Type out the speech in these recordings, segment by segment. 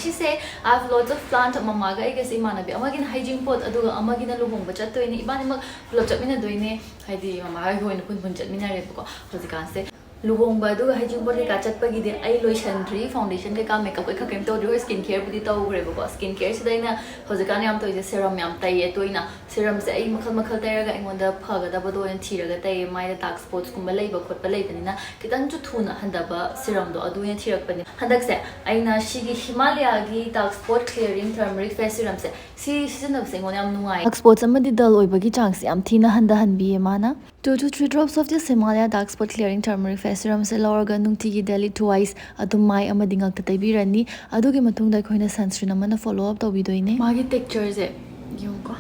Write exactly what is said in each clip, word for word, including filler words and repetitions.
ꯁꯤꯁꯦ, I have lots of plans. ꯃꯃꯥꯒ ꯑꯩꯒꯁꯦ, ꯏꯃꯥꯟꯅꯕꯤ ꯑꯃꯒꯤꯅ ꯍꯩꯖꯤꯡꯄꯣꯠ, ꯑꯗꯨꯒ ꯑꯃꯒꯤꯅ ꯂꯨꯍꯣꯡꯕ ꯆꯠꯇꯣꯏꯅꯦ꯫ ꯏꯕꯥꯅꯤꯃꯛ ꯄꯨꯂꯞ ꯆꯠꯃꯤꯟꯅꯗꯣꯏꯅꯦ, ꯍꯥꯏꯗꯤ ꯃꯃꯥꯒ ꯑꯩꯒ ꯑꯣꯏꯅ ꯄꯨꯟ ꯄꯨꯟ ꯆꯠꯃꯤꯟꯅꯔꯦꯕꯀꯣ ꯍꯧꯖꯤꯛꯀꯥꯟꯁꯦ꯫ ꯂꯨꯍꯣꯡꯕ ꯑꯗꯨꯒ ꯍꯩꯖꯤꯡꯄꯣꯠ ꯀꯩꯀꯥ ꯆꯠꯄꯒꯤꯗꯤ ꯑꯩ ꯂꯣꯏꯁꯟꯗ꯭ꯔꯤ, foundation ꯀꯩꯀꯥ, makeup ꯀꯩꯀꯥ ꯀꯩꯝ ꯇꯧꯗ꯭ꯔꯤ꯫ ꯍꯣꯏ, skin careꯕꯨꯗꯤ ꯇꯧꯈ꯭ꯔꯦꯕꯀꯣ꯫ Skin careꯁꯤꯗ ꯑꯩꯅ ꯍꯧꯖꯤꯛꯀꯥꯟ ꯌꯥꯝ ꯇꯧꯔꯤꯁꯦ serum ꯌꯥꯝ ꯇꯩꯌꯦ ꯇꯣꯏꯅ꯫ Serumꯁꯦ ꯑꯩ ꯃꯈꯜ ꯃꯈꯜ ꯇꯩꯔꯒ ꯑꯩꯉꯣꯟꯗ ꯐꯒꯗꯕꯗꯣ ꯑꯣꯏꯅ ꯊꯤꯔꯒ ꯇꯩꯌꯦ꯫ ꯃꯥꯏꯗ dark spotꯀꯨꯝꯕ ꯂꯩꯕ ꯈꯣꯠꯄ ꯂꯩꯕꯅꯤꯅ ꯈꯤꯇꯪꯁꯨ ꯊꯨꯅ ꯍꯟꯊꯕ serumꯗꯣ ꯑꯗꯨ ꯑꯣꯏꯅ ꯊꯤꯔꯛꯄꯅꯦ꯫ ꯍꯟꯗꯛꯁꯦ ꯑꯩꯅ ꯁꯤꯒꯤ Himalayaꯒꯤ dark spot clearing turmeric face serumꯁꯦ, ꯁꯤ ꯁꯤꯖꯤꯟꯅꯕꯁꯦ ꯑꯩꯉꯣꯟꯗ ꯌꯥꯝ ꯅꯨꯡꯉꯥꯏ꯫ Dark spots ꯑꯃꯗꯤ dull ꯑꯣꯏꯕꯒꯤ ꯆꯥꯡꯁꯦ ꯌꯥꯝ ꯊꯤꯅ ꯍꯟꯊꯍꯟꯕꯤꯌꯦ ꯃꯥꯅ꯫ Two to three drops of this Himalaya dark spot clearing turmeric face serumꯁꯦ ꯂꯧꯔꯒ ꯅꯨꯡꯇꯤꯒꯤ daily twice ꯑꯗꯨꯝ ꯃꯥꯏ ꯑꯃꯗꯤ ꯉꯛꯇ ꯇꯩꯕꯤꯔꯅꯤ꯫ ꯑꯗꯨꯒꯤ ꯃꯇꯨꯡꯗ ꯑꯩꯈꯣꯏꯅ sunscreen ꯑꯃꯅ follow up ꯇꯧꯕꯤꯗꯣꯏꯅꯦ꯫ ꯃꯥꯒꯤ textureꯁꯦ ꯌꯦꯡꯉꯨꯀꯣ,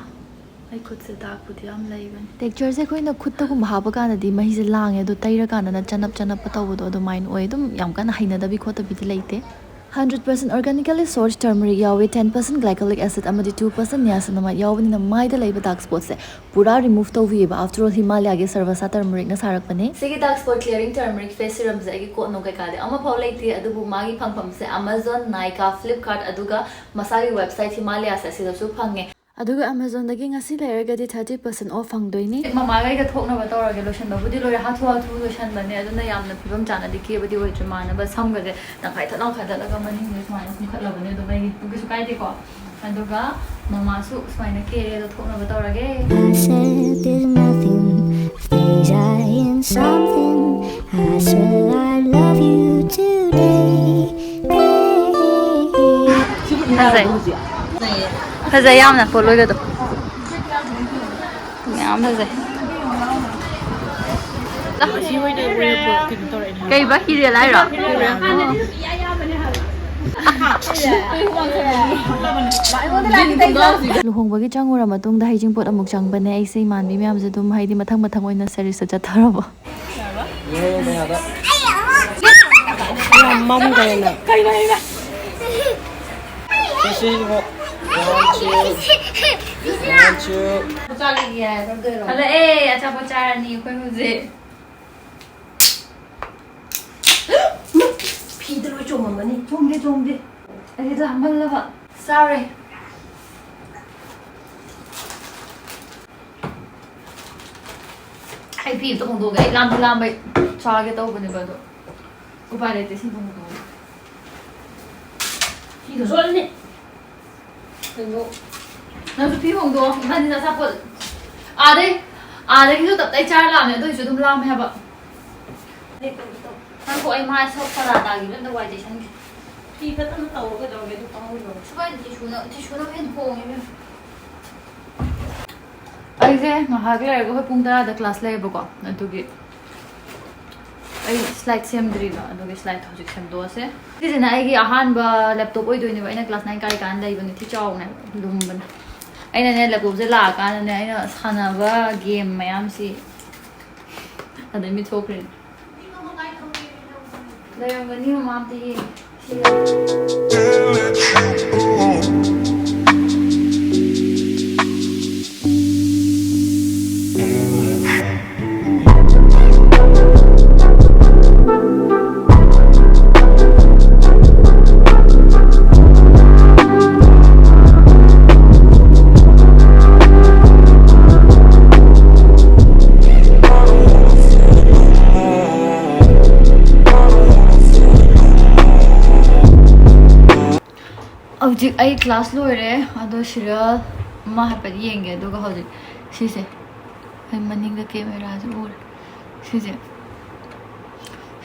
ꯑꯩ ꯈꯨꯠꯁꯦ ꯗꯥꯛꯄꯨꯗꯤ ꯌꯥꯝ ꯂꯩꯕꯅꯤ꯫ Textureꯁꯦ ꯑꯩꯈꯣꯏꯅ ꯈꯨꯠꯇꯒꯨꯝꯕ ꯍꯥꯞꯄ ꯀꯥꯟꯗꯗꯤ ꯃꯍꯤꯁꯦ ꯂꯥꯡꯉꯦ, ꯑꯗꯣ ꯇꯩꯔꯀꯥꯟꯗꯅ ꯆꯅꯞ ꯆꯅꯞꯄ ꯇꯧꯕꯗꯣ ꯑꯗꯨꯃꯥꯏꯅ ꯑꯣꯏ꯫ ꯑꯗꯨꯝ ꯌꯥꯝ ꯀꯟꯅ ꯍꯩꯅꯗꯕꯤ ꯈꯣꯠꯇꯕꯤꯗꯤ ꯂꯩꯇꯦ꯫ Hundred percent organically sourced turmeric ꯌꯥꯎꯋꯤ, ten percent glycolic acid ꯑꯃꯗꯤ two percent niacinamide ꯌꯥꯎꯕꯅꯤꯅ ꯃꯥꯏꯗ ꯂꯩꯕ dark spotꯁꯦ ꯄꯨꯔꯥ remove ꯇꯧꯕꯤꯌꯦꯕ꯫ After all, Himalayaꯒꯤ ꯁꯔꯕꯁꯥ turmericꯅ ꯁꯥꯔꯛꯄꯅꯦ꯫ ꯁꯤꯒꯤ dark spot clearing turmeric face serumꯁꯦ ꯑꯩꯒꯤ ꯀꯣꯠ ꯅꯨꯡ ꯀꯩꯀꯥꯗꯤ ꯑꯃꯐꯥꯎ ꯂꯩꯇꯦ, ꯑꯗꯨꯕꯨ ꯃꯥꯒꯤ ꯐꯪꯐꯝꯁꯦ Amazon, Nykaa, Flipkart, ꯑꯗꯨꯒ ꯃꯁꯥꯒꯤ website Himalayaꯁꯦ, ꯁꯤꯗꯁꯨ ꯐꯪꯉꯦ꯫ ꯑꯗꯨꯒ Amazonꯗꯒꯤ ꯉꯁꯤ ꯂꯩꯔꯒꯗꯤ thirty percent off ꯐꯪꯗꯣꯏꯅꯤ꯫ ꯃꯃꯥꯒ ꯑꯩꯒ ꯊꯣꯛꯅꯕ ꯇꯧꯔꯒꯦ꯫ ꯂꯣꯏꯁꯟꯕꯕꯨꯗꯤ ꯂꯣꯏꯔꯦ, ꯍꯥꯊꯨ ꯍꯥꯊꯨ ꯂꯣꯏꯁꯟꯕꯅꯦ, ꯑꯗꯨꯅ ꯌꯥꯝꯅ ꯐꯤꯕꯝ ꯆꯥꯅꯗꯤ ꯀꯦꯕꯗꯤ ꯑꯣꯏꯗ꯭ꯔꯦ꯫ ꯃꯥꯟꯅꯕ ꯁꯝꯒꯁꯦ ꯇꯪꯈꯥꯏ ꯊꯠꯂꯥꯎ ꯈꯥꯏꯗꯠꯂꯒ ꯃꯅꯤꯡꯗ ꯁꯨꯃꯥꯏꯅ ꯈꯨꯝꯈꯠꯂꯕꯅꯦ꯫ ꯑꯗꯨꯝ ꯑꯩꯒꯤ ꯀꯩꯁꯨ ꯀꯥꯏꯗꯦꯀꯣ꯫ ꯑꯗꯨꯒ ꯃꯃꯥꯁꯨ ꯁꯨꯃꯥꯏꯅ ꯀꯦꯔꯦ, ꯑꯗꯣ ꯊꯣꯛꯅꯕ ꯇꯧꯔꯒꯦ꯫ I said there's nothing, if days are in something, I said I love you today. ꯐꯖꯩ꯫ ꯐꯖꯩ ꯌꯥꯝꯅ ꯄꯣꯠꯂꯣꯏꯒꯗꯣ꯫ ꯌꯥꯝ ꯐꯖꯩ꯫ ꯀꯩꯕ, ꯀꯤꯔꯦꯜ ꯍꯥꯏꯔꯣ? ꯂꯨꯍꯣꯡꯕꯒꯤ ꯆꯪꯉꯨꯔ ꯃꯇꯨꯡꯗ ꯍꯩꯖꯤꯡꯄꯣꯠ ꯑꯃꯨꯛ ꯆꯪꯕꯅꯦ ꯑꯩꯁꯦ꯫ ꯏꯃꯥꯟꯕꯤ ꯃꯌꯥꯝꯁꯦ ꯑꯗꯨꯝ, ꯍꯥꯏꯗꯤ, ꯃꯊꯪ ꯃꯊꯪ ꯑꯣꯏꯅ ꯁꯦꯔꯤꯁꯇ ꯆꯠꯊꯔꯕ꯫ ꯌꯥꯝ ꯃꯝꯈ꯭ꯔꯦꯅ꯫ ꯁꯤꯁꯤ ꯏꯕꯣ꯫ One, two. One, two. ꯍꯜꯂꯛꯑꯦ, ꯑꯆꯥꯄꯣꯠ ꯆꯥꯔꯅꯤ ꯑꯩꯈꯣꯏ ꯍꯧꯖꯤꯛ꯫ ꯐꯤꯗ ꯂꯣꯏ ꯆꯣꯡꯉꯝꯃꯅꯤ꯫ ꯆꯣꯡꯗꯦ, ꯆꯣꯡꯗꯦ꯫ ꯑꯩꯗꯤ ꯂꯥꯝꯃꯜꯂꯕ꯫ ꯆꯥꯔꯦ꯫ ꯑꯩ ꯐꯤ ꯑꯝꯇ ꯍꯣꯡꯗꯣꯛꯑꯒꯦ꯫ ꯑꯩ ꯂꯥꯝꯗꯤ ꯂꯥꯝꯕꯩ ꯆꯥꯒꯦ ꯇꯧꯕꯅꯦꯕ, ꯑꯗꯣ ꯎꯄꯥꯏ ꯂꯩꯇꯦ꯫ ꯁꯤ ꯍꯣꯡꯗꯣꯛꯑꯒꯦ꯫ ꯐꯤꯗꯣ ꯆꯣꯠꯂꯅꯤ꯫ ꯀꯩꯅꯣ? ꯅꯪꯁꯨ ꯐꯤ ꯍꯣꯡꯗꯣꯛꯑꯣ꯫ ꯏꯕꯥꯅꯤꯅ ꯑꯆꯥꯄꯣꯠ ꯑꯥꯗꯩ, ꯑꯥꯗꯒꯤꯁꯨ ꯇꯞꯇꯥꯏ ꯆꯥꯔ ꯂꯥꯛꯑꯝꯃꯦ꯫ ꯑꯗꯨ ꯑꯣꯏꯁꯨ ꯑꯗꯨꯝ ꯂꯥꯝꯃꯦ ꯍꯥꯏꯕ꯫ ꯉꯥꯏꯈꯣ, ꯑꯩ ꯃꯥꯏ ꯁꯣꯛ ꯄꯔꯥ ꯇꯥꯈꯤꯕ ꯑꯝꯇ ꯋꯥꯏ ꯇꯩꯁꯟꯒꯦ꯫ ꯐꯤ ꯐꯖꯅ ꯇꯧꯔꯣ, ꯀꯩꯗꯧꯔꯒꯦ? ꯑꯗꯨ ꯄꯥꯝꯃꯨꯗ꯭ꯔꯣ? ꯁ꯭ꯋꯥꯏꯗ ꯇꯤꯁꯨꯅ, ꯇꯤꯁꯨꯅ ꯍꯦꯟꯅ ꯍꯣꯡꯉꯦ ꯏꯕꯦꯝꯃ꯫ ꯑꯩꯁꯦ ꯉꯥꯏꯍꯥꯛ ꯂꯩꯔꯒ ꯑꯩꯈꯣꯏ ꯄꯨꯡ ꯇꯔꯥꯗ class ꯂꯩꯌꯦꯕꯀꯣ, ꯑꯗꯨꯒꯤ ꯑꯩ slide ꯁꯦꯝꯗ꯭ꯔꯤꯕ, ꯑꯗꯨꯒꯤ slide ꯍꯧꯖꯤꯛ ꯁꯦꯝꯗꯣꯛꯑꯁꯦ꯫ ꯁꯤꯁꯤꯅ ꯑꯩꯒꯤ ꯑꯍꯥꯟꯕ laptop ꯑꯣꯏꯗꯣꯏꯅꯦꯕ꯫ ꯑꯩꯅ class nine ꯀꯥꯔꯤꯀꯥꯟꯗ ꯂꯩꯕꯅꯦ꯫ ꯊꯤ ꯆꯥꯎꯕꯅꯦ, ꯂꯨꯝꯕꯅꯦ꯫ ꯑꯩꯅꯅꯦ laptopꯁꯦ ꯂꯥꯛꯑꯀꯥꯟꯗꯅꯦ ꯑꯩꯅ ꯁꯥꯟꯅꯕ game ꯃꯌꯥꯝꯁꯤ ꯑꯗꯩ ꯃꯤꯠ ꯁꯣꯛꯈ꯭ꯔꯤꯅꯦ꯫ ꯂꯩꯔꯝꯒꯅꯤ, ꯃꯃꯥ ꯑꯝꯇ ꯌꯦꯡꯒꯦ꯫ ꯍꯧꯖꯤꯛ ꯑꯩ class ꯂꯣꯏꯔꯦ, ꯑꯗꯣ serial ꯑꯃ ꯍꯥꯏꯐꯦꯠ ꯌꯦꯡꯒꯦ, ꯑꯗꯨꯒ ꯍꯧꯖꯤꯛ ꯁꯤꯁꯦ, ꯑꯩ ꯃꯅꯤꯡꯗ cameraꯁꯦ ꯎꯔꯦ, ꯁꯤꯁꯦ,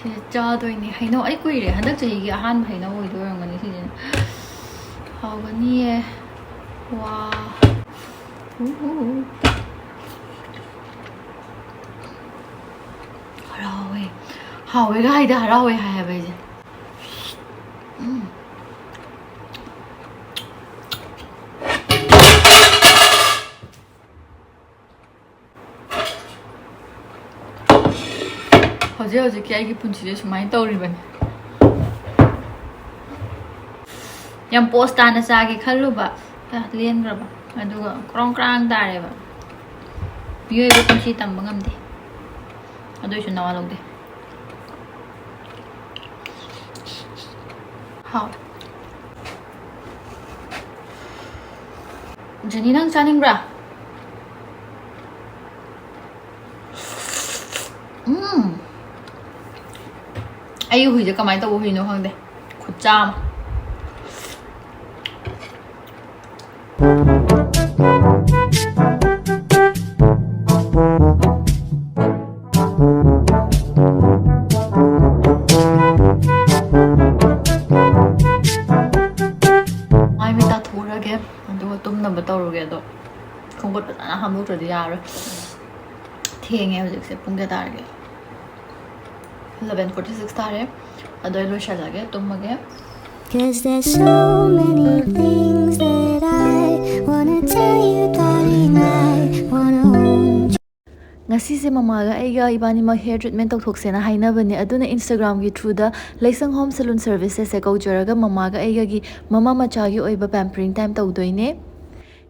ꯁꯤꯁꯦ ꯆꯥꯗꯣꯏꯅꯦ꯫ ꯍꯩꯅꯧ ꯑꯩ ꯀꯨꯏꯔꯦ, ꯍꯟꯗꯛ ꯆꯍꯤꯒꯤ ꯑꯍꯥꯟꯕ ꯍꯩꯅꯧ ꯑꯣꯏꯗꯣꯏ ꯑꯣꯏꯔꯝꯒꯅꯤ ꯁꯤꯁꯦ꯫ ꯍꯥꯎꯒꯅꯤꯌꯦ꯫ ꯋꯥ꯫ ꯎꯍꯨ꯫ ꯍꯔꯥꯎꯋꯦ꯫ ꯍꯥꯎꯋꯦꯒ ꯍꯥꯏꯗ ꯍꯔꯥꯎꯋꯦ ꯍꯥꯏ ꯍꯥꯏꯕ ꯑꯩꯁꯦ꯫ ꯎꯝ꯫ ꯍꯧꯖꯤꯛ ꯍꯧꯖꯤꯛꯀꯤ ꯑꯩꯒꯤ ꯄꯨꯟꯁꯤꯁꯦ ꯁꯨꯃꯥꯏꯅ ꯇꯧꯔꯤꯕꯅꯤ꯫ ꯌꯥꯝ ꯄꯣꯁ ꯇꯥꯅ ꯆꯥꯒꯦ ꯈꯜꯂꯨꯕ, ꯑ, ꯂꯦꯟꯈ꯭ꯔꯕ꯫ ꯑꯗꯨꯒ ꯀ꯭ꯔꯣꯡ ꯀ꯭ꯔꯥꯡ ꯇꯥꯔꯦꯕ꯫ ꯃꯤꯑꯣꯏꯕ ꯄꯨꯟꯁꯤ ꯇꯝꯕ ꯉꯝꯗꯦ꯫ ꯑꯗꯨꯏꯁꯨ ꯅꯋꯥ ꯂꯧꯗꯦ꯫ ꯍꯥꯎ꯫ ꯖꯦꯅꯤ, ꯅꯪ ꯆꯥꯅꯤꯡꯕ꯭ꯔꯥ? ꯎꯝ꯫ ꯑꯩ ꯍꯨꯏꯁꯦ ꯀꯃꯥꯏꯅ ꯇꯧꯕ ꯍꯨꯏꯅꯣ ꯈꯪꯗꯦ꯫ ꯈꯨꯠꯆꯥ ꯑꯃ꯫ ꯃꯥꯏ ꯃꯤꯠ ꯇꯥꯊꯣꯛꯎꯔꯒꯦ, ꯑꯗꯨꯒ ꯇꯨꯝꯅꯕ ꯇꯧꯔꯨꯒꯦ꯫ ꯑꯗꯣ ꯈꯣꯡꯒꯨꯠ ꯐꯖꯅ ꯍꯥꯝꯗꯣꯛꯇ꯭ꯔꯗꯤ ꯌꯥꯔꯔꯣꯏ꯫ ꯊꯦꯡꯉꯦ ꯍꯧꯖꯤꯛꯁꯦ꯫ ꯄꯨꯡ ꯀꯌꯥ ꯇꯥꯔꯒꯦ? Eleven forty six ꯇꯥꯔꯦ꯫ ꯑꯗꯣ ꯑꯩ ꯂꯣꯏꯁꯤꯜꯂꯒꯦ, ꯇꯨꯝꯃꯒꯦ꯫ 'Cause there's so many things that I wanna tell you, darling. I wanna hold you. ꯉꯁꯤꯁꯦ ꯃꯃꯥꯒ ꯑꯩꯒ ꯏꯕꯥꯅꯤꯃꯛ hair treatment ꯇꯧꯊꯣꯛꯁꯦꯅ ꯍꯥꯏꯅꯕꯅꯦ꯫ ꯑꯗꯨꯅ Instagram ꯒꯤ through ꯗ ꯂꯩꯁꯪ Home Salon Services ꯁꯦ ꯀꯧꯖꯔꯒ ꯃꯃꯥꯒ ꯑꯩꯒꯒꯤ ꯃꯃꯥ ꯃꯆꯥꯒꯤ ꯑꯣꯏꯕ pampering time ꯇꯧꯗꯣꯏꯅꯦ꯫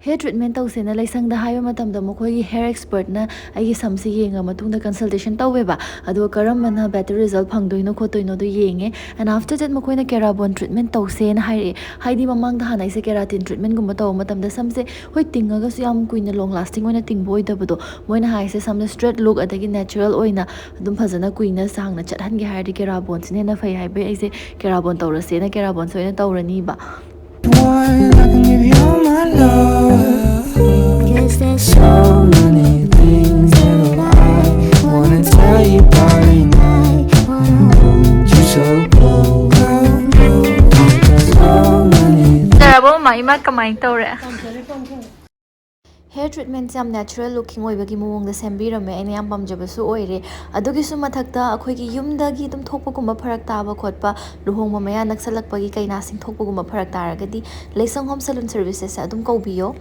Hair treatment ꯇꯧꯁꯦꯅ ꯂꯩꯁꯪꯗ ꯍꯥꯏꯕ ꯃꯇꯝꯗ ꯃꯈꯣꯏꯒꯤ hair expert ꯅ ꯑꯩꯒꯤ ꯁꯝꯁꯦ ꯌꯦꯡꯉ ꯃꯇꯨꯡꯗ consultation ꯇꯧꯋꯦꯕ꯫ ꯑꯗꯨꯒ ꯀꯔꯝꯕꯅ better result ꯐꯪꯗꯣꯏꯅꯣ ꯈꯣꯠꯇꯣꯏꯅꯣꯗꯣ ꯌꯦꯡꯉꯦ꯫ And after that ꯃꯈꯣꯏꯅ keratin treatment ꯇꯧꯁꯦꯅ ꯍꯥꯏꯔꯛꯑꯦ꯫ ꯍꯥꯏꯗꯤ ꯃꯃꯥꯡꯗ ꯍꯥꯟꯅ ꯑꯩꯁꯦ keratin treatment ꯒꯨꯝꯕ ꯇꯧꯕ ꯃꯇꯝꯗ ꯁꯝꯁꯦ ꯍꯣꯏ ꯇꯤꯡꯉꯒꯁꯨ ꯌꯥꯝ ꯀꯨꯏꯅ long lasting ꯑꯣꯏꯅ ꯇꯤꯡꯕ ꯑꯣꯏꯗꯕꯗꯣ꯫ ꯃꯣꯏꯅ ꯍꯥꯏꯁꯦ ꯁꯝꯁꯦ straight look ꯑꯗꯒꯤ natural ꯑꯣꯏꯅ ꯑꯗꯨꯝ ꯐꯖꯅ ꯀꯨꯏꯅ ꯁꯥꯡꯅ ꯆꯠꯍꯟꯒꯦ ꯍꯥꯏꯔꯗꯤ keratin ꯁꯤꯅ ꯍꯦꯟꯅ ꯐꯩ ꯍꯥꯏꯕꯩ ꯑꯩꯁꯦ keratin ꯇꯧꯔꯁꯦꯅ keratin ꯁꯦ ꯑꯣꯏꯅ ꯇꯧꯔꯅꯤꯕ꯫ One, I can give you all my love. 'Cause there's so many things that I wanna tell you, darling. I wanna hold you so close. There's so many ꯇꯔꯕꯣ ꯃꯥ, ꯏꯃꯥ ꯀꯃꯥꯏꯅ ꯇꯧꯔꯦ? Hair treatment ꯁꯦ ꯌꯥꯝ natural looking ꯑꯣꯏꯕꯒꯤ ꯃꯑꯣꯡꯗ ꯁꯦꯝꯕꯤꯔꯝꯃꯦ꯫ ꯑꯩꯅ ꯌꯥꯝ ꯄꯥꯝꯖꯕꯁꯨ ꯑꯣꯏꯔꯦ꯫ ꯑꯗꯨꯒꯤꯁꯨ ꯃꯊꯛꯇ ꯑꯩꯈꯣꯏꯒꯤ ꯌꯨꯝꯗꯒꯤ ꯑꯗꯨꯝ ꯊꯣꯛꯄꯒꯨꯝꯕ ꯐꯔꯛ ꯇꯥꯕ ꯈꯣꯠꯄ, ꯂꯨꯍꯣꯡꯕ ꯃꯌꯥ ꯅꯛꯁꯜꯂꯛꯄꯒꯤ ꯀꯩꯅꯥꯁꯤꯡ ꯊꯣꯛꯄꯒꯨꯝꯕ ꯐꯔꯛ ꯇꯥꯔꯒꯗꯤ ꯂꯩꯁꯪ Home Salon Services ꯁꯦ ꯑꯗꯨꯝ ꯀꯧꯕꯤꯌꯣ꯫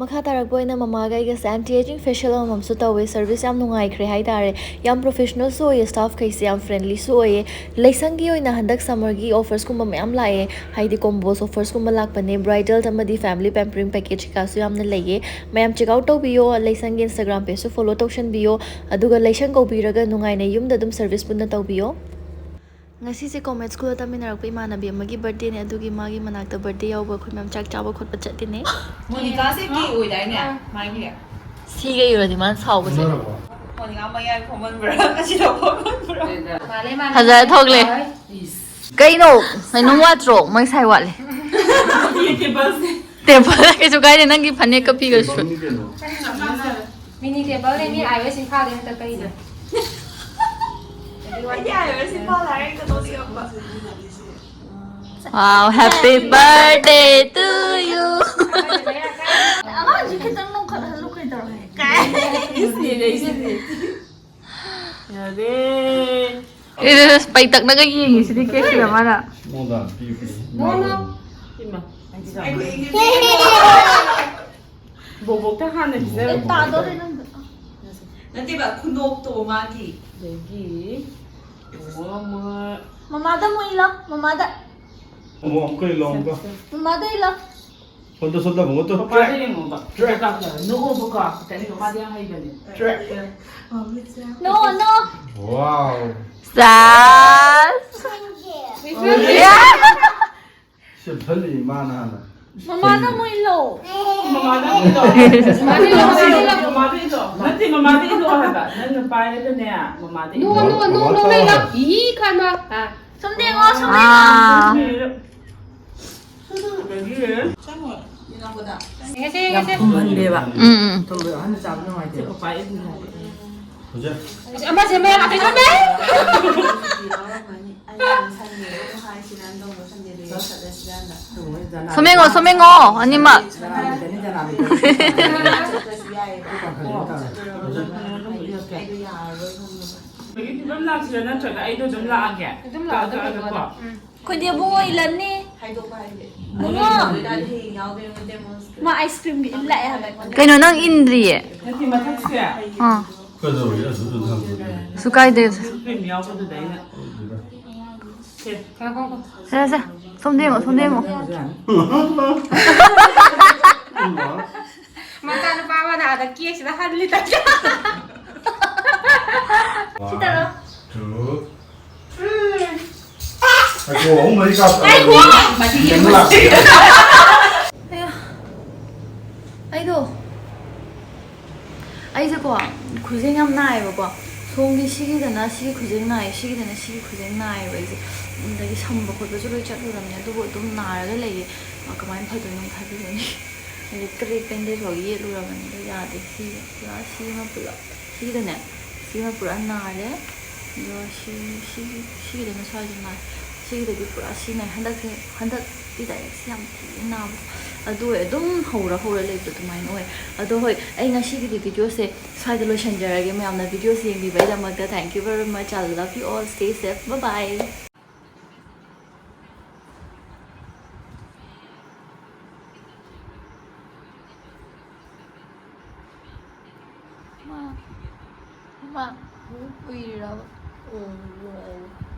ꯃꯈꯥ ꯇꯥꯔꯛꯄ ꯑꯣꯏꯅ ꯃꯃꯥꯒ ꯑꯩꯒꯁꯦ anti aging facial ꯑꯃꯃꯝꯁꯨ ꯇꯧꯋꯦ꯫ Service ꯌꯥꯝ ꯅꯨꯡꯉꯥꯏꯈ꯭ꯔꯦ ꯍꯥꯏꯇꯥꯔꯦ꯫ ꯌꯥꯝ professional ꯁꯨ ꯑꯣꯏꯌꯦ, staff ꯈꯩꯁꯦ ꯌꯥꯝ friendly ꯁꯨ ꯑꯣꯏꯌꯦ꯫ ꯂꯩꯁꯪꯒꯤ ꯑꯣꯏꯅ ꯍꯟꯗꯛ summer ꯒꯤ offers ꯀꯨꯝꯕ ꯃꯌꯥꯝ ꯂꯥꯛꯑꯦ, ꯍꯥꯏꯗꯤ combos offers ꯀꯨꯝꯕ ꯂꯥꯛꯄꯅꯦ꯫ Bridal ꯑꯃꯗꯤ family pampering package ꯀꯩꯀꯥꯁꯨ ꯌꯥꯝꯅ ꯂꯩꯌꯦ꯫ ꯃꯌꯥꯝ check out ꯇꯧꯕꯤꯌꯣ, ꯂꯩꯁꯪꯒꯤ Instagram page ꯁꯨ follow ꯇꯧꯁꯟꯕꯤꯌꯣ, ꯑꯗꯨꯒ ꯂꯩꯁꯪ ꯀꯧꯕꯤꯔꯒ ꯅꯨꯡꯉꯥꯏꯅ ꯌꯨꯝꯗ ꯑꯗꯨꯝ service ꯄꯨꯟꯅ ꯇꯧꯕꯤꯌꯣ꯫ ꯉꯁꯤꯁꯦ ꯀꯣꯃꯦꯠ ꯁ꯭ꯀꯨꯜꯗ ꯇꯝꯃꯤꯟꯅꯔꯛꯄ ꯏꯃꯥꯟꯅꯕꯤ ꯑꯃꯒꯤ ꯕꯥꯔꯗꯦꯅꯦ, ꯑꯗꯨꯒꯤ ꯃꯥꯒꯤ ꯃꯅꯥꯛꯇ ꯕꯥꯔꯗꯦ ꯌꯥꯎꯕ ꯑꯩꯈꯣꯏ ꯃꯌꯥꯝ ꯆꯥꯛ ꯆꯥꯕ ꯈꯣꯠꯄ ꯆꯠꯂꯤꯅꯦ꯫ ꯃꯣꯅꯤꯀꯥꯁꯦ ꯀꯦ ꯑꯣꯏꯗꯥꯏꯅꯦ? ꯃꯥꯒꯤ ꯁꯤꯒ ꯏꯔꯗꯤ ꯃꯥꯅ ꯁꯥꯎꯕꯁꯦ꯫ ꯃꯣꯅꯤꯀꯥ ꯃꯌꯥꯏ ꯐꯝꯍꯟꯕ꯭ꯔꯥ? ꯑꯁꯤꯗ ꯐꯝꯍꯟꯕ꯭ꯔꯥ? ꯐꯖꯅ ꯊꯣꯛꯂꯦ꯫ ꯀꯩꯅꯣ? ꯀꯩꯅꯣꯝ ꯋꯥꯠꯇ꯭ꯔꯣ? ꯃꯩ ꯁꯥꯏ ꯋꯥꯠꯂꯦ꯫ ꯇꯦꯕꯜ ꯀꯩꯁꯨ ꯀꯥꯏꯗꯦ, ꯅꯪꯒꯤ ꯐꯅꯦꯛꯀ ꯐꯤꯒꯁꯨ꯫ ꯃꯤꯅꯤ ꯇꯦꯕꯜꯅꯦ, ꯃꯤ ꯑꯥꯏ ꯑꯣ ꯑꯦꯁ ꯏꯝꯐꯥꯜꯗꯩ ꯍꯟꯇꯛ ꯀꯛꯏꯅꯦ꯫ ꯑꯩꯗꯤ ꯑꯥꯏ ꯑꯣ ꯑꯦꯁ ꯏꯝꯐꯥꯜ ꯍꯥꯏꯔꯒ ꯅꯣꯛꯅꯤꯡꯉꯛꯄ꯫ Wow, happy birthday to you. ꯑꯉꯥꯡꯁꯤ ꯈꯤꯇꯪ ꯅꯣꯡꯈꯠꯍꯜꯂꯨ ꯀꯩꯗꯧꯔꯒꯦ? ꯌꯥꯔꯦ꯫ ꯏꯁ, ꯄꯩꯇꯛꯅꯒ ꯌꯦꯡꯉꯤꯁꯤꯗꯤ ꯀꯦꯛꯁꯤꯗ ꯃꯥꯅ꯫ ꯃꯉꯣꯟꯗ ꯍꯥꯟꯅ ꯄꯤꯌꯨ, ꯄꯤꯌꯨ꯫ ꯅꯣ, ꯅꯣ꯫ ꯏꯃꯥ꯫ ꯕꯣꯕꯣꯛꯇ ꯍꯥꯟꯅ ꯄꯤꯖꯔꯣ꯫ ꯇꯥꯗꯣꯔꯦ ꯅꯪꯗꯣ꯫ ꯅꯠꯇꯦꯕ, ꯈꯨꯅꯣꯛꯇꯣ ꯃꯥꯒꯤ꯫ ꯑꯗꯒꯤ ꯃꯃꯥꯗ ꯑꯃꯨꯛ ꯏꯜꯂꯣ, ꯃꯃꯥꯗ꯫ ꯑꯃꯨꯛ ꯑꯃꯨꯛꯀ ꯏꯜꯂꯣ, ꯑꯃꯨꯛꯀ꯫ ꯃꯃꯥꯗ ꯏꯜꯂꯣ꯫ ꯁꯣꯝꯗ, ꯁꯣꯝꯗ, ꯃꯉꯣꯟꯗ ꯄꯄꯥꯗ ꯌꯦꯡꯉꯣꯕ꯫ ꯇ꯭ꯔꯦꯛ꯫ ꯅꯣꯛꯑꯣꯕꯀꯣ꯫ ꯈꯤꯇꯪ ꯃꯥꯗꯤ ꯌꯥꯝ ꯍꯩꯕꯅꯦ꯫ ꯇ꯭ꯔꯦꯛ꯫ ꯅꯣ, ꯅꯣ꯫ ꯋꯥꯎ꯫ ꯁꯥꯁ꯫ ꯁꯦꯝꯍꯜꯂꯤ ꯃꯥꯅ ꯍꯥꯟꯅ꯫ ꯃꯃꯥꯗ ꯑꯃꯨꯛ ꯏꯜꯂꯣ꯫ ꯃꯃꯥꯗ ꯑꯃꯨꯛ ꯏꯜꯂꯣ꯫ ꯃꯃꯥꯗ ꯏꯜꯂꯣ, ꯃꯃꯥꯗ ꯏꯜꯂꯣ꯫ ꯃꯃꯥꯗ ꯏꯜꯂꯣ꯫ ꯅꯠꯇꯦ, ꯃꯃꯥꯗ ꯏꯜꯂꯣ ꯍꯥꯏꯕ꯫ ꯅꯪꯅ ꯄꯥꯏꯔꯒꯅꯦ, ꯃꯃꯥꯗ ꯏꯜꯂꯣ꯫ ꯅꯣ, ꯅꯣ, ꯅꯣ, ꯅꯣ, ꯃꯃꯥꯗ ꯏꯜꯂꯣ꯫ ꯏꯜꯂꯣ꯫ ꯏ, ꯀꯥꯏꯃ꯫ ꯑꯥ꯫ ꯁꯨꯝ ꯌꯦꯡꯉꯣ, ꯁꯨꯝ ꯌꯦꯡꯉꯣ꯫ ꯑꯥ꯫ ꯌꯦꯡꯉꯁꯦ, ꯌꯥꯝ ꯌꯦꯡꯉꯁꯦ꯫ ꯊꯨꯝꯍꯟꯗꯦꯕ꯫ ꯎꯝ, ꯎꯝ꯫ ꯊꯨꯝꯕꯗꯣ ꯑꯍꯟꯅ ꯆꯥꯕ ꯅꯨꯡꯉꯥꯏꯇꯦꯕ꯫ ꯍꯧꯖꯤꯛ꯫ ꯑꯃꯁꯦ ꯃꯌꯥꯝ ꯂꯥꯛꯇꯣꯏ ꯇꯧꯔꯝꯃꯦ꯫ ꯁꯣꯃꯦꯉꯣ, ꯁꯣꯃꯦꯉꯣ, ꯑꯅꯤꯃꯛ꯫ ꯑꯗꯒꯤ ꯑꯗꯨꯝ ꯂꯥꯛꯁꯤꯔꯥ, ꯅꯠꯇ꯭ꯔꯒ ꯑꯩꯗꯣ ꯑꯗꯨꯝ ꯂꯥꯛꯑꯒꯦ? ꯑꯗꯨꯝ ꯂꯥꯛꯑꯣ, ꯑꯗꯨꯝ ꯀꯛꯑꯒ ꯂꯥꯛꯑꯣ꯫ ꯀꯣ꯫ ꯎꯝ꯫ ꯑꯩꯈꯣꯏꯗꯤ ꯑꯕꯨꯡꯉꯣ ꯏꯜꯂꯅꯤ꯫ ꯍꯥꯏꯗꯣꯛꯄ ꯍꯥꯏꯁꯦ꯫ ꯕꯨꯡꯉꯣ꯫ ꯃꯥ ꯑꯥꯏꯁ ꯀ꯭ꯔꯤꯝꯒꯤ ꯏꯜ ꯂꯥꯛꯑꯦ ꯍꯥꯏꯕ ꯑꯩꯉꯣꯟꯗ꯫ ꯀꯩꯅꯣ ꯅꯪ ꯏꯟꯗ꯭ꯔꯤꯌꯦ? ꯅꯠꯇꯦ, ꯃꯊꯛꯁꯦ꯫ ꯑꯥ꯫ ꯀꯩꯗꯧꯔꯒꯦ? ꯑꯗꯨꯗ ꯊꯝꯕꯗꯨꯗꯤ? ꯀꯩꯁꯨ ꯀꯥꯏꯗꯦ꯫ ꯑꯥꯏꯁ ꯀ꯭ꯔꯤꯝ ꯌꯥꯎꯕꯗꯨꯗ ꯑꯩꯅ꯫ ꯁꯦ꯫ ꯁꯦ, ꯁꯦ꯫ ꯁꯣꯝꯗ ꯌꯦꯡꯉꯣ, ꯁꯣꯝꯗ ꯌꯦꯡꯉꯣ꯫ ꯃꯆꯥꯅꯨꯄꯥ ꯑꯃꯅ ꯑꯥꯗ ꯀꯦꯛꯁꯤꯗ ꯍꯜꯂꯤ ꯇꯧꯔꯤ꯫ One, two, three. ꯑꯗꯣ ꯑꯍꯨꯝ ꯃꯔꯤ ꯀꯥꯞꯄ ꯃꯁꯤ ꯌꯦꯡꯕ ꯂꯥꯛꯄ꯫ ꯑꯌꯥ꯫ ꯑꯩꯗꯣ ꯑꯩꯁꯦꯀꯣ ꯈꯨꯖꯦꯡ ꯌꯥꯝ ꯅꯥꯏꯌꯦꯕꯀꯣ꯫ ꯁꯣꯝꯒꯤ ꯁꯤꯒꯤꯗꯅ ꯁꯤꯒꯤ ꯈꯨꯖꯦꯡ ꯅꯥꯏ, ꯁꯤꯒꯤꯗꯅ ꯁꯤꯒꯤ ꯈꯨꯖꯦꯡ ꯅꯥꯏꯌꯦꯕ ꯑꯩꯁꯦ꯫ ꯑꯗꯒꯤ ꯁꯝꯕ ꯈꯣꯠꯄꯁꯨ ꯂꯣꯏ ꯆꯠꯂꯨꯔꯕꯅꯦ, ꯑꯗꯨꯕꯨ ꯑꯗꯨꯝ ꯅꯥꯔꯒ ꯂꯩꯌꯦ꯫ ꯀꯃꯥꯏꯅ ꯐꯗꯣꯏꯅꯣ ꯈꯜꯂꯨꯔꯅꯤ꯫ ꯑꯗꯩ ꯀ꯭ꯔꯦꯛ ꯕꯦꯟꯗꯦꯖ ꯐꯥꯎ ꯌꯦꯠꯂꯨꯔꯕꯅꯦ, ꯑꯗꯣ ꯌꯥꯗꯦ꯫ ꯁꯤ ꯄꯨꯔꯥ ꯁꯤꯃ ꯄꯨꯂꯞ ꯁꯤꯒꯤꯗꯅꯦ ꯁꯤꯃ ꯄꯨꯔꯥ ꯅꯥꯔꯦ꯫ ꯑꯗꯣ ꯁꯤ ꯁꯤꯒꯤ ꯁꯤꯒꯤꯗꯅ ꯁ꯭ꯋꯥꯏꯁꯦ ꯅꯥꯏ꯫ ꯁꯤꯒꯤꯗꯗꯤ ꯄꯨꯔꯥ ꯁꯤ ꯅꯥꯏ꯫ ꯍꯟꯗꯛꯁꯦ ꯍꯟꯗꯛꯇꯤ ꯗꯥꯏꯔꯦꯛ ꯁꯤ ꯌꯥꯝ ꯊꯤꯅ ꯅꯥꯕ꯫ ꯑꯗꯨ ꯑꯣꯏ ꯑꯗꯨꯝ ꯍꯧꯔ ꯍꯧꯔ ꯂꯩꯕꯗꯣ ꯑꯗꯨꯃꯥꯏꯅ ꯑꯣꯏ꯫ ꯑꯗꯣ ꯍꯣꯏ, ꯑꯩ ꯉꯁꯤꯒꯤꯗꯤ ꯚꯤꯗꯤꯑꯣꯁꯦ ꯁ꯭ꯋꯥꯏꯗ ꯂꯣꯏꯁꯤꯟꯖꯔꯒꯦ꯫ ꯃꯌꯥꯝꯅ ꯚꯤꯗꯤꯑꯣꯁꯦ ꯌꯦꯡꯕꯤꯕꯒꯤꯗꯃꯛꯇ thank you very much, I love you all, stay safe, bye bye. ꯃꯥ ꯃꯥ ꯎꯏꯔꯤꯔꯕ? ꯎꯏꯔꯤꯔꯕ?